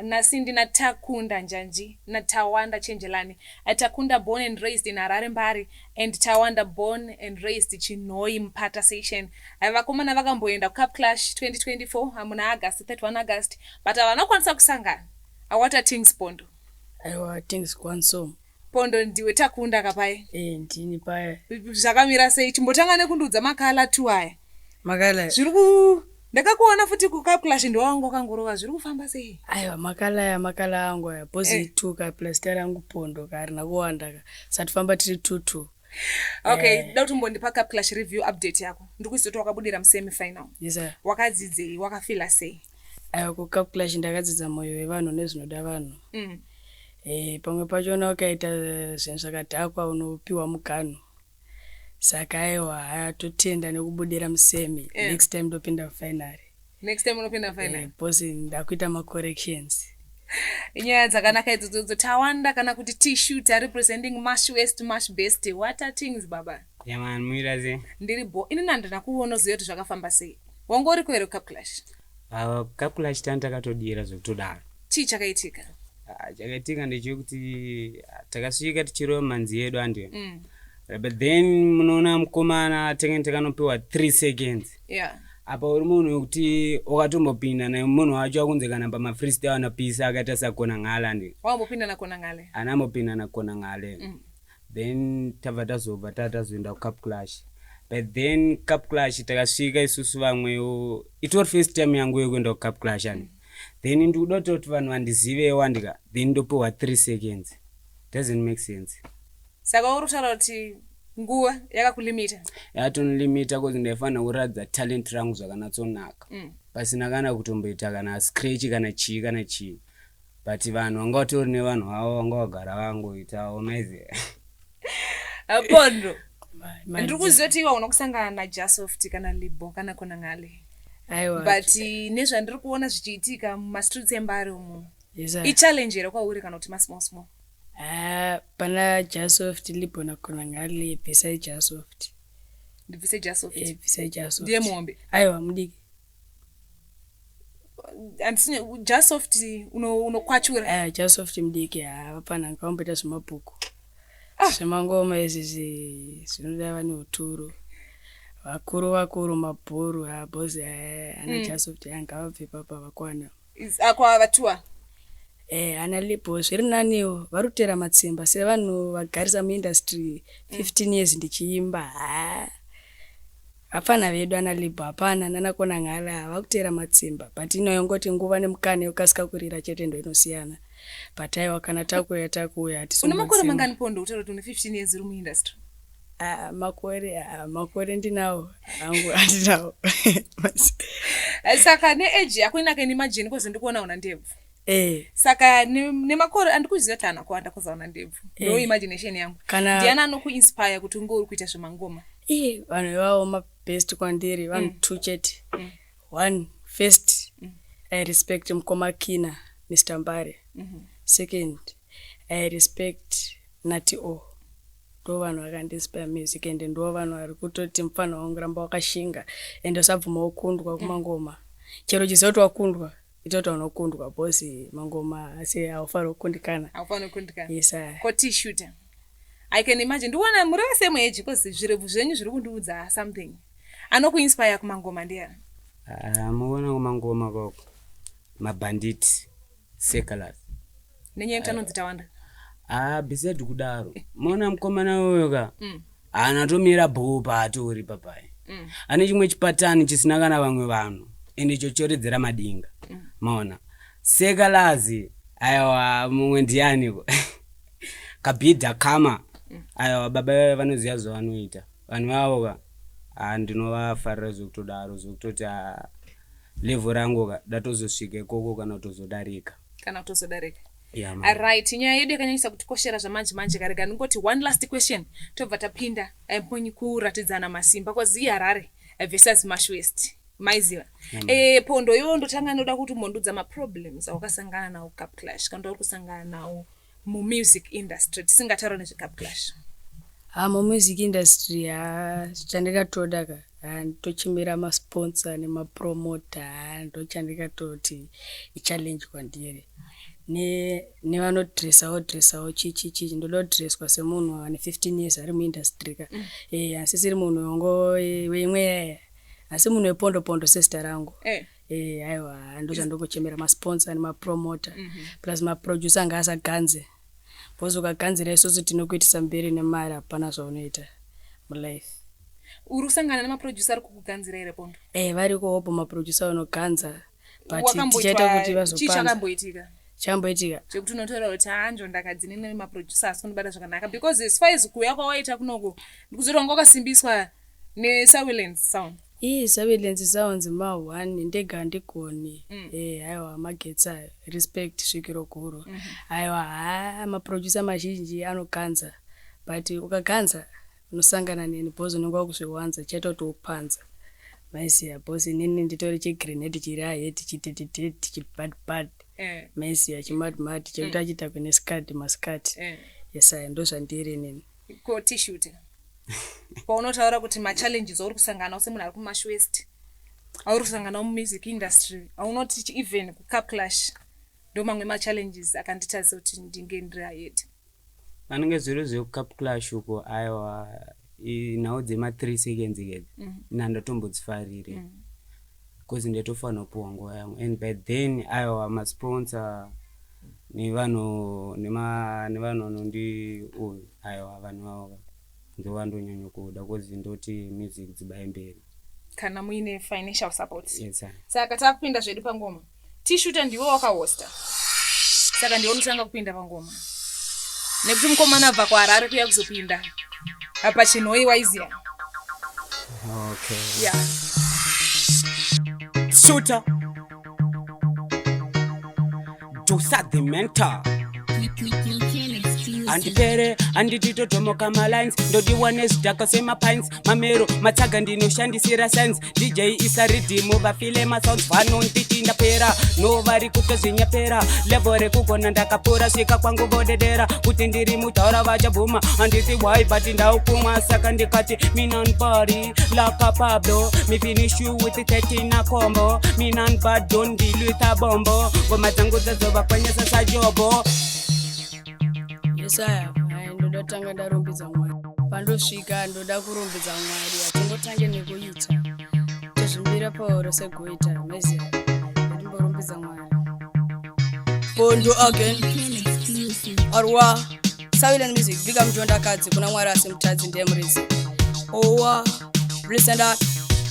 Nhasi ndina Takunda Njanji naTawanda Chenjelani. Takunda born and raised in Harare Mbare and Tawanda born and raised Chinhoyi Mupata Station. Vakomana vakamboenda kuCup Clash 2024 muna August 31 August, but havana kukwanisa kusangana. What are things, Pondo? Aiwa, things kwanso. Pondo, ndiwe Takunda kapai? Eh, ndini paya. Zvakamira sei? Chimbotanga nekundiudza macolour tu aya. Macolour. Zviri ku ndakakuona futi kuCup Clash, ndowanga wakangorova. Zviri kufamba sei? Aiwa, macolour aya macolour angu aya boss. Ituka plus zita rangu Pondo karina kuwanda ka, satifamba tiri two two. Okay, da kuti umbondipa Cup Clash review update yako. Ndiri kuziva kuti wakabudira musemi final. Yes sir. Wakadzidzei? Wakafeela sei? Aiwa, kuCup Clash ndakadzidza mwoyo wevanhu nezvinoda vanhu. Pamwe pachona ukaita zvinhu zvakadhakwa unopiwa muganhu, saka aiwa, haya, totenda nekubudira musemi. Next time ndopinda mufinal. Next time unopinda final. Boss, ndakuita macorrections. Nyaya dzakanaka idzodzo. Tawanda kana kuti T-Shooter representing Mash West, Mash Best, what are things, baba? Yeah man, muira sei? Ndiri bo. Ini nandina kuona uzive kuti zvakafamba sei. Wanga uriko here kuCup Clash? Cup Clash tani takatodira zvekutodaro. Chii chakaitika? Ah, chakaitika ndechekuti takasvika tichirova manzi yedu andi, but then munoona mukomana tenge takanopiwa 3 seconds. Apa uri munhu wekuti wakatombopinda naye munhu wacho akunze kana pamafreestyle anapisa akaita sakona ngale andi. Wambopinda nakona ngale? Anambopinda nakona ngale. Then tabva tazobva tatazoenda kuCup Clash, but then Cup Clash takasvika isusu vamwewo, itori first time yangu yekuenda kuCup Clash ani, then ndikuda kutoti vanhu vandizivewo andika, then ndopiwa 3 seconds, doesn't make sense. Saka uri kutaura kuti nguva yakakulimita? Yatonilimita cause ndaifanira kuratidza talent rangu zvakanatsonaka pasina kana kutomboita kana scratch kana chii kana chii, but vanhu vanga vatori nevanhu vavo vanga vagara vangoitawo maiziva. Pondo, ndiri kuziva kuti iwa unokusangana naJasoft kana Libo kana Kona Ngale. Aiwa. But nezvandiri kuona zvichiitika mumastreets eMbare umu, Yes, sir. ichallenge here kwauri kana kuti masmall small? Ah, pana Jasoft, Libo nakona ngale, bvisai Jasoft. Ndibvise Jasoft? Eh, bvisai Jasoft. Ndiye muhombe? Aiwa, mudiki. Handisi Jasoft unokwachura. Aiwa, Jasoft mudiki, hapana ngavamboita zvemabhuku. Zvemangoma izvi zvinoda vane uturu, vakuru vakuru, mabhuru habhozi ana Jasoft ngavabve papa vakwana. Akwa vatua. Eh, ana Libo zviri naniwo, vari kutera matsimba sevanhu vagarisa muindustry 15 years ndichiimba. Ha, hapana vedu ana Libo, hapana nanakona ngala vakutera matsimba, but inoyongoti nguva nemukana yekukasika kurira chete ndo inosiyana, but aiwa, kana takuuya takuuya. Une makore mangani, Pondo, utaura kuti une 15 years uri muindustry? Ah, makore, ah, makore ndinawo angu, handinawo. Saka neage yako inaka inimagine cause ndikuona una ndebvu. Eh. Saka nemakore andikuziva kuti haana kuwanda kuzaona ndebvu, ndo imagination yangu. Ndiani anokuinspire kuti unge uri kuita zvemangoma? Ii, vanhu ivavo mabest kwandiri vanhu two chete. One, first, I respect mukoma Kina, Mr Mbare. Second, I respect Nati O. Ndo vanhu vakandiinspire music and ndo vanhu vari kutoti mufana wangu ramba wakashinga and usabvuma kukundwa kumangoma. Chero uchiziva kuti wakundwa, ita kuti vanokundwa because mangoma asi haufaniri kukundikana. Haufaniri kukundikana. Yes sir. Ko T-Shooter? I can imagine ndikuona muri same age because zvirebvu zvenyu zviri kundiudza something. Anokuinspire kumangoma ndiani? Ah, muona kumangoma koko mabhanditi Seculas. Nenyaya yekuti anonzi Tawanda? Ah, beside kudaro, muona mukomana uyo ka, haana tomira bhoo paatori papai. Ane chimwe chipatani chisina kana vamwe vanhu ende icho choredzera madinga. Maona Sekalazi, aiwa, mumwe ndianiko, Kabhidha Kama. Aiwa, baba vaya vanoziva zvavanoita vanhu vavo ka. Ah, ndinovafarira zvekutodaro, zvekutoti ah, level rangu ka datozosvika ikoko kana kutozodarika. Kana kutozodarika. Yeah, man. Right, nyaya yedu yakanyanyisa kutikoshera zvamanje manje. Karega ndingoti one last question, tobva tapinda kuratidzana masimba cause iHarare versus Mash West, maiziva. Pondo, iwo ndotanga ndoda kuti umbondudza maproblems awakasangana nawo Cup Clash kana uri kusangana nawo mumusic industry, tisingataura nezveCup Clash. Ha, mumusic industry, ha, chandingatoda ka Ndochimira masponsor nemapromota. Ndochandikatoti ichallenge kwandiri. Nevanodhresawo dhresawo chichi chichi, ndoda kudhreswa semunhu ane 15 years ari muindustry ka. Handisisiri munhu wango weimwe, asi munhu wepondo pondo sezita rangu. Aiwa, ndozvandongochemera masponsor nemapromota, plus maproducer ngaasaganze, because ukaganzira isusu tinokuitisa mberi nemari, hapana zvaunoita mulife. Uri kusangana nemaproducer ari kukuganzira here, Pondo? Variko hopo maproducer vanoganza, but tichaita kuti Chii vazopanza. Chakamboitika? Chamboitika? Chekuti unotaura kuti hanjo ndakadzinini nemaproducer asi kundibata zvakanaka, because as far as kuuya kwawaita kunoku, ndikuzoti wanga wakasimbiswa neSawilence Sound. Ii, Silence Sounds ma1, ndega handigoni. Aiwa, magetsi ayo, respect, svikiro guru. Aiwa, ha, maproducer mazhinji anoganza, but ukaganza unosangana neni, because unenge wakuzviwanza, chaita kuti upanza, maiziya, because inini nditori chigrenade chiri ahead, chidededed, chibad bad. Maiziya, chimadmad chekuti achiita kune skadi maskati. Yes, aya ndo zvandiri inini. Ko Tishuta, paunotaura kuti machallenges auri kusangana semunhu ari kuMash West, auri kusanganawo mumusic industry, aunoti even kuCup Clash ndo mamwe machallenges akanditarisa kuti ndinge ndiri ahead? Panenge zviro zvekuCup Clash uko, aiwa, nhau dzema3 seconds kedzi ina ndatombodzifarire, because ndaitofanira kupiwa nguva yangu, and by then, aiwa, masponsor nevanhu nevanhu vanondi uyu, aiwa, vanhu vavo ndovandonyanya kuda, because ndoti music dzibaye mberi. Kana muine financial support. Yes, sir. Saka takupinda zvedu pangoma. Tishuta, ndiwe wakahosta, saka ndiwe unotanga kupinda pangoma, nekuti mukomana abva kuHarare kuya kuzopinda apa Chinhoi, waiziya. Okay. Yeah. Shooter. Josa the mentor. Handipere, handititotomoka malines, ndodiwa nezvidhaka semapines, mamero matsaga, ndinoshandisira science. DJ isa riddim, vafile masounds, vanonditi ndapera, no, vari kutozvinyepera. Level rekugona ndakapura, svika kwangu vodedera kuti ndiri mutaura, vachabvuma. Handiti why, but ndaukumwa, saka ndikati me non body like a Pablo, me finish you with 13 a combo, me non bad, don't deal with a bombo, ngoma dzangu dzazovakwenyesa sajobo. Yesaya, hai, ndoda kutanga ndarumbidza Mwari. Pandosvika ndoda kurumbidza Mwari. Hatingotange nekuita tozvimbira pauro segoita, maiziya, ndimborumbidza Mwari. Pondo again, arwa Silent Music, bika mutondakadzi kuna Mwari, asi mutadzi ndiye muridzi. Owa listen that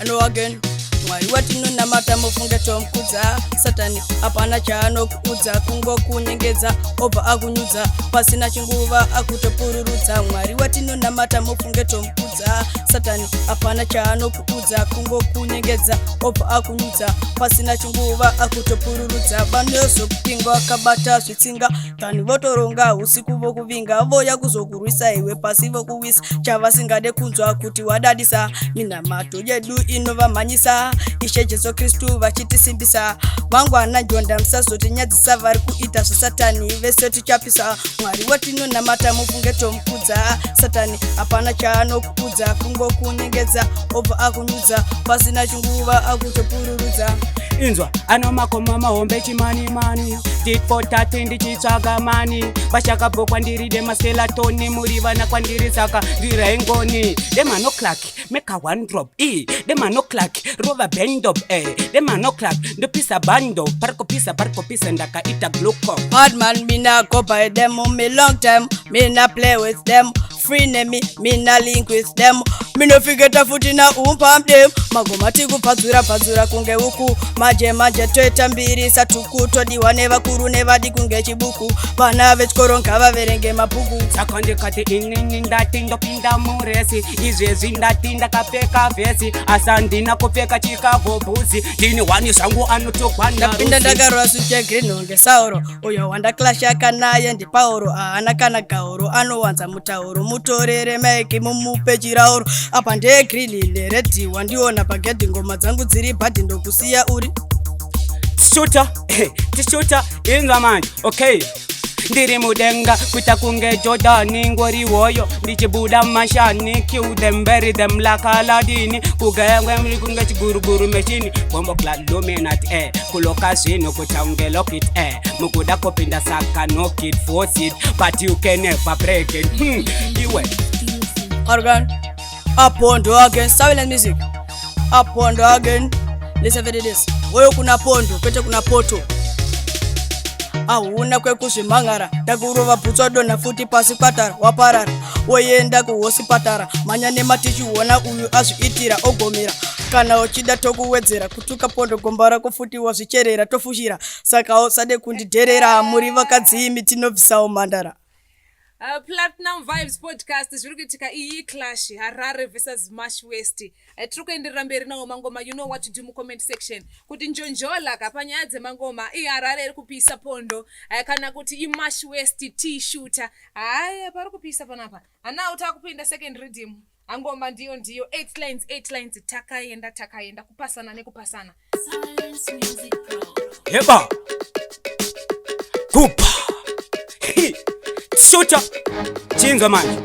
and again, Mwari watinonamata mufunge tomukudza. Satani hapana chaanokuudza, kungokunyengedza obva akunyudza, pasina chinguva akutopururudza. Mwari watinonamata mufunge tomukudza. Satani hapana chaanokuudza, kungokunyengedza obva akunyudza, pasina chinguva akutopururudza. Vanozopingwa vakabata zvitsinga, tani votoronga usiku vokuvinga, voya kuzokurwisa iwe, pasi vokuwisa, chavasingade kunzwa kuti wadadisa. Minamato yedu inovamhanyisa, Ishe Jesu Kristu vachitisimbisa. Mangwana njonda musazotinyadzisa, vari kuita zvesatani vese tichapisa. Mwari watinonamata mufunge tomukudza. Satani hapana chaanokuudza, kungokunyengedza obva akunyudza, pasina chinguva akutopururudza. Inzwa, ano makoma mahombe, chimanimani, tit for tat, ndichitsvaga mani, vachakabvo kwandiri demaskelatoni, muri vana kwandiri, saka ndiraingoni. Dem a no clack, make a one drop e dem a no clack, rova bendop e dem a no clack, ndopisa bando, parikopisa, parikopisa, ndakaita gluco. Hard man, me not go by them. Me long time, me not play with them. Free me, me not link with them. Me no forget a foot in a umpam them. Magoma tikupadzura padzura kunge huku. Maje maje toita mbiri satuku, todiwa nevakuru nevadi kunge chibuku. Vana vechikoro ngavaverenge mabhuku. Saka ndikati inini ndati ndopinda murace izvezvi, ndati ndakapfeka vhesi, asi handina kupfeka chikabhobhuzi, ndini wani zvangu anotogwa. Ndapinda ndakarwa suit yegreen hunge Sauro. Uyo wandaklasha naye ndiPauro, haana kana gauro, anowanza mutauro. Mutorere mic mumupe chirauro. Apa ndeyegreen nered, wandiona pagedhi, ngoma dzangu dziri bad, ndokusiya uri Tishuta, tishuta, inzwa manje, okay. Ndiri mudenga kuita kunge Jordani, ngori woyo ndichibuda mashani. Kill them, bury them like Aladdin. Kugengwe muri kunge chiguruguru machine. Bombo clad luminat kuloka zvinhu kuita kunge lock it mukuda kupinda saka knock it, force it, but you can never break it. Iwe. Argan. Apondo again. Silent music. Apondo again. Listen to this. Wewe kuna pondo, kwete kuna poto. Hauna kwekuzvimhangara, ndakurova bhutswa, donha futi pasi, kwatara waparara, woenda kuhosipatara, mhanya nematichiona uyu azviitira ogomera. Kana uchida tokuwedzera kutuka pondo, gomba rako futi wazvicherera, tofushira, saka usade kundidherera. Muri vakadzimi, tinobvisawo mhandara. Platinum Vibes Podcast, zviri kuitika iyi clash, Harare versus Mash West. Tiri kuenderera mberi nawo mangoma. You know what to do mucomment section, kuti njonjola ka panyaya dzemangoma, iHarare iri kupisa pondo kana kuti iMash West T Shooter? Haya, pari kupisa panapa. Hanawo taakupinda second riddim, angoma ndiyo ndiyo 8 lines, 8 lines, takaenda takaenda kupasana nekupasana. Heba kupa. Hi. Shooter, chinzwa manje.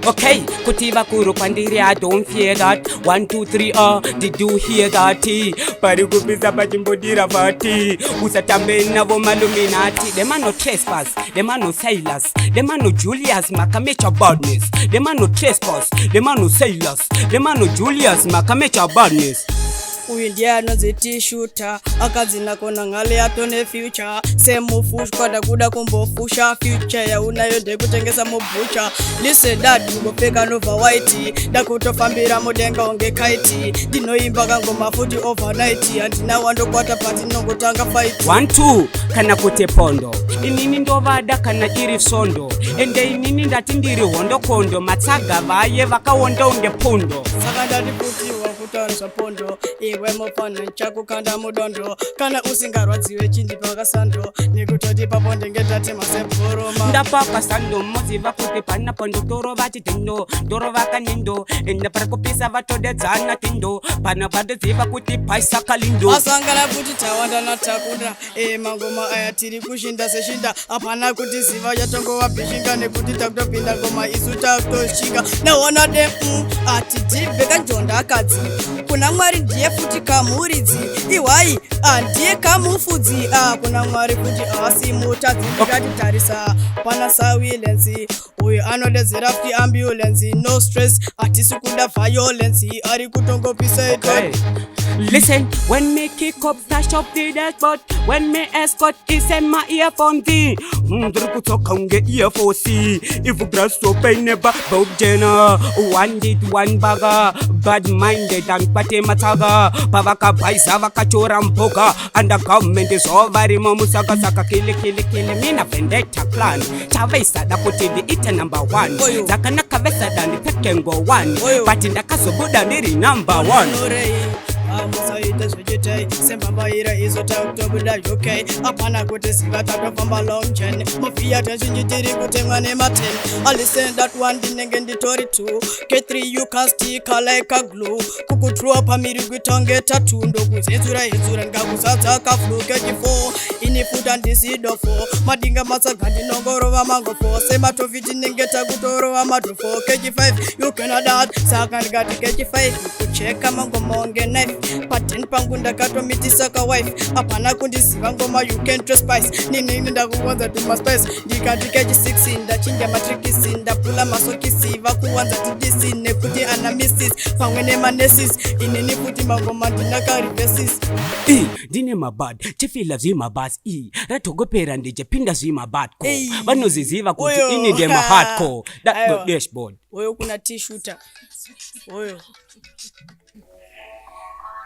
Okay, kuti vakuru kwandiri, I don't fear that. One, two, three, did you hear that? Pari kupisa pachimbodira vati usatambe navo maluminati. Them are no trespass, them are no sailors, them are no Julius Makamecha badness. Them are no trespass, them are no sailors, them are no Julius Makamecha badness. Uyu ndiye anonzi T Shooter, akadzi nakona ngale atone future semufushwa. Ndakuda kumbofusha future yaunayo ndekutengesa mubhucha. Listen dad, ngopfeka nova white, ndakutofambira mudenga unge kite. Ndinoimba kangoma futi overnight, handina wandokwata patinongotanga fight. One two, kana kuti pondo, inini ndovada kana iri svondo, ende inini ndati ndiri hondokondo, matsaga vaye vakaonda unge pundo. Saka ndati futi wakutaurisa pondo, iwe mufana nchakukanda mudondo. Kana usingarwadziwe, chindipa kasando, nekutoti papo ndenge tatema sebhuruma. Ndapaka sando, moziva kuti panapo ndotorova chitindo, ndorova kanindo, ende pari kupisa vatodedzana tindo, pana patoziva kuti paisa kalindo. Asangana kuti tawanda natakunda e mangoma aya tiri kushinda seshinda. Hapana kuti ziva yatongova bhishinga, nekuti takutopinda ngoma isu takutoshinga naona de atidhibve kanjonda akadzi. Kuna Mwari ndiye futi kamuridzi, ihwai ndiye kamufudzi. Kuna Mwari futi haasi mutadzi. Ndikatitarisa pana Sawilensi, uyu anodedzera futi ambulance. No stress, hatisi kuda violence, ari kutongopisa. Okay. Listen, when me kick up, dash up the dashboard. When me escort is in my earphone D. Ndiri kutsoka unge earforce. If grasshopper never Bob Jenner. One did one bagger. Bad minded and pate matsaga. Pavakabhaisa vakachora mboga. And the government is over musaka saka kili kili kili. Mina vendetta clan. Chavaisada kuti ndiite number one. Oyo. Dzakanaka vesada ndipfeke ngowani. Oyo. But ndakazobuda ndiri number one. Norei musaite zvechitai sembambaira, izo takutobuda UK. Hapana kuti ziva tatofamba long chain, mafia tazhinji tiri kutemwa nema10. I listen that one, ndinenge nditori 2 k3, you can stick like a glue, kukudrowa pamiri kuitange tatu, ndokuzetsura hetsura ndikakuzadza kaflu. Kechi4 ini futa ndisidofo, madinga matsaga ndinongorova mangofo, sematofi tinenge takutorova madhofo. Kechi5 you cannot that, saka ndikati kechi5 kucheka mangoma onge knife. Pa10 pangu ndakatomitisa kawife, hapana kundiziva ngoma, you can trespass, ninini ndakuwanza tumaspice. Ndikati kechi6 ndachinja matrikisi, ndapula masokisi, vakuwanza tidisi, nekuti ana missis pamwe nemanesis, inini futi mangoma ndinakarivesis. I ndine mabad chifila zvimabas i ratogopera ndichipinda zvimabadco. Ei. Vanoziziva kuti Oyo. ini ndemahardcore. That Aiwa. the dashboard. Oyo kuna T Shooter oyo.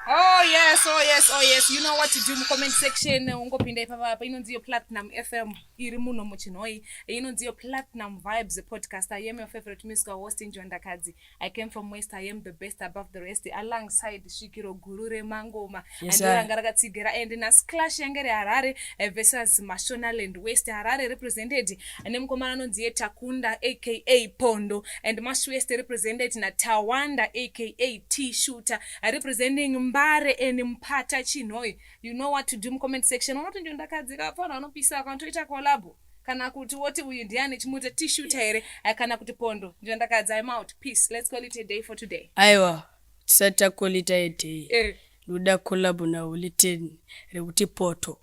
Oh yes, oh yes, oh yes. You know what to do mu comment section. Ungopinda ipapa apa inonzi yo Platinum FM iri muno muChinhoyi. Inonzi yo Platinum Vibes Podcast. I am your favorite musical host, Njonda Kadzi. I came from West. I am the best above the rest. Alongside Svikiro Guru remangoma. Yes, And I. ranga rakatsigira and nhasi clash yange iri Harare versus Mashonaland West. Harare represented nemukomana anonzi ye Takunda aka Pondo, and Mash West represented naTawanda aka T Shooter, representing Mbare and Mpata Chinhoyi. You know what to do mu comment section. Unoti Njondakadzi kapfana anopisa, akanotoita collabo. Kana kuti woti uyu ndiani chimuti tishuta here, kana kuti Pondo Njondakadzi. I'm out. Peace. Let's call it a day for today. Aiwa, tisati tacall it a day, ndoda collab naHoly Ten rekuti Poto,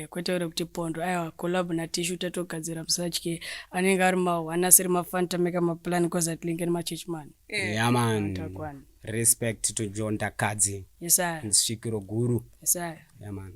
kwete rekuti Pondo. Aiwa, collab naTishuta togadzira, musatye. Anenge ari ma1 asiri mafanta meka maplan, cause atilinge nemachurchman. Yeah man. Takwana. Respect to John Takadzi. Yesaya. Svikiro guru. Yesaya. Yeah man.